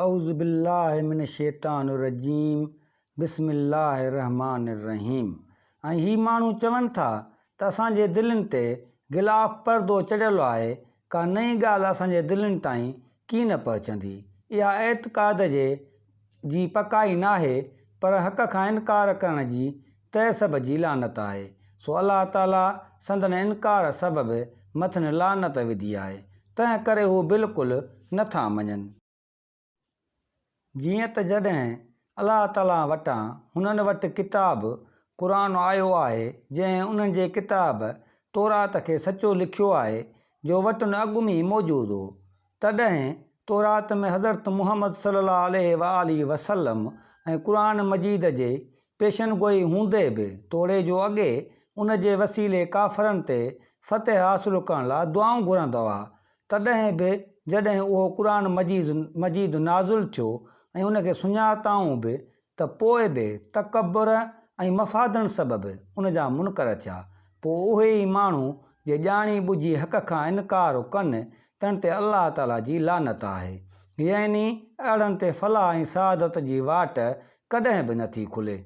اعوذ بالله من الشيطان الرجيم بسم الله الرحمٰن الرحيم ۽ هي ماڻهو چون ٿا ته اسان جي دلين تي غلاف پردو چڙهيل آهي ڪا نئين ڳالهه اسان جي دلين تائين ڪين پهچندي. اها اعتقاد جي جي پڪائي ناهي پر حق کان انڪار ڪرڻ جي تعصب جي لعنت آهي. سو الله تعاليٰ سندن انڪار سبب مٿن لعنت وڌي آهي. تنهن ڪري هو بلڪل نه ٿا مڃن. جيئن ته جڏهن الله تعاليٰ وٽان هنن وٽ ڪتاب، قرآن، آيو آهي، جنهن انهن جي ڪتاب، تورات، کي سچو لکيو آهي، جو وٽن اڳ ۾ ئي موجود هو، تڏهن تورات ۾ حضرت محمد صلّي الله عليه واٰله وسلّم ۽ قرآن مجيد جي پيشن گوئي هوندي به توڙي جو اڳي ان جي وسيلي ڪافرن تي فتح حاصل ڪرڻ لاء دعائون گهرندا هئا، تڏهن به جڏهن اهو قرآن مجيد نازل ٿيو ۽ ان کي سڃاتائون به ته پوء به تڪبر ۽ مفادن سبب ان جا منڪر ٿيا. پوء اهي ئي ماڻهو جي ڄاڻي ٻجهي حق کان انڪار ڪن تن تي الله تعاليٰ جي لعنت آهي. يعني اهڙن تي فلاح ۽ سعادت جي واٽ ڪڏهن به نٿي کلي.